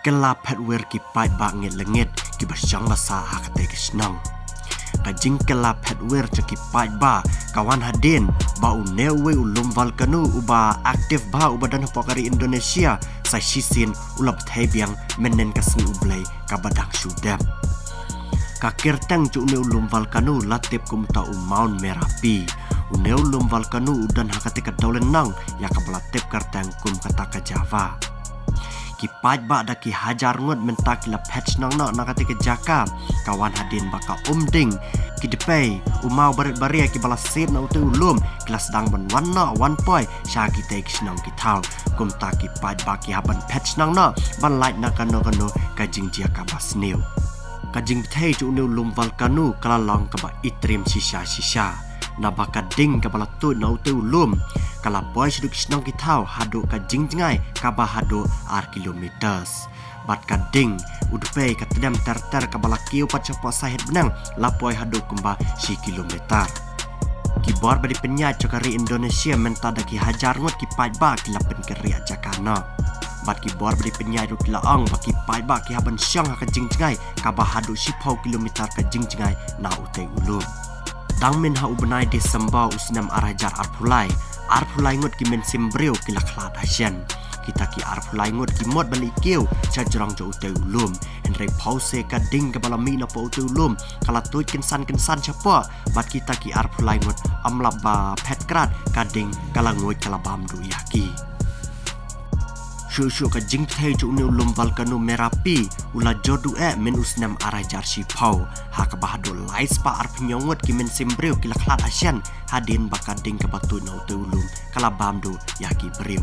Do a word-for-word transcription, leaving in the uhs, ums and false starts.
Kylla phet wir ki paidbah ngit lengit kiba shong basa ha katei ka shnong. Ka jingkylla phet wir jong ki paidbah ka wan hadien ba une uwei u lum volcano uba active bha uba don hapoh ka ri Indonesia sa shisien u la bthei biang mynhynnin ka sngi U Blei kaba dang shu dep. Ka kyrteng jong une u lum volcano la tip kum uta u Mount Merapi. Une u lum volcano u don ha katei ka dewlynnong ïa kaba la tip kyrteng kum kata ka Java. Ki paidbah da ki hajar ngut mynta ki la phet shnong noh na katei ka jaka. Ka wan hadien ba ka um ding, ki dpei, u maw barit baria kiba la siat na utei u lum ki la sdang ban wan noh wan poi sha kitei ki shnong ki thaw. Kumta ki paidbah ki hap ban phet shnong noh ban lait na kano kano ka jingjia kaba sniew. Ka jingbthei jong une u lum volcano ka la long kaba itriem shisha shisha. Naba ka ding kaba la tuid na utei u lum ka la poi shaduh ki shnong ki thaw haduh ka jingjngai kaba haduh ar kilometer. Bad ka ding, u dpei, ka tdem ter ter kaba la kiew pat shapoh sahit bneng la poi haduh kumba shi kilometer. Ki bor ba dei pynïaid jong ka ri Indonesia mynta da ki hajar ngut ki paidbah ki la pynkynriah jaka noh. Bad ki bor ba dei pynïaid ruh ki la ong ba ki paidbah ki hap ban shong ha ka jingjngai kaba haduh shiphew kilometer ka jingjngai na utei u lum. Dang myn ha u bnai December u snem ar hajar arphew lai, arphew lai ngut ki mynsiem briew ki la khlad hashen. Kita ki arphew lai ngut ki mut ban leit kiew sha jrong jong utei u lum. Hynrei phewse ka ding kaba la mih napoh utei u lum ka la tuid kynsan kynsan shapoh, bad kita ki arphew lai ngut ym lah ba phet krad, ka ding ka la nguid, ka la bam duh ïa ki. Shuh shuh ka jingbthei jong une u lum volcano Merapi u la jur duh eh myn u snem ar hajar shiphew, ha kaba haduh lai spah arphew hynñiew ngut ki mynsiem briew ki la khlad hashen hadien ba ka ding kaba tuid na utei u lum ka la bam duh ïa ki briew.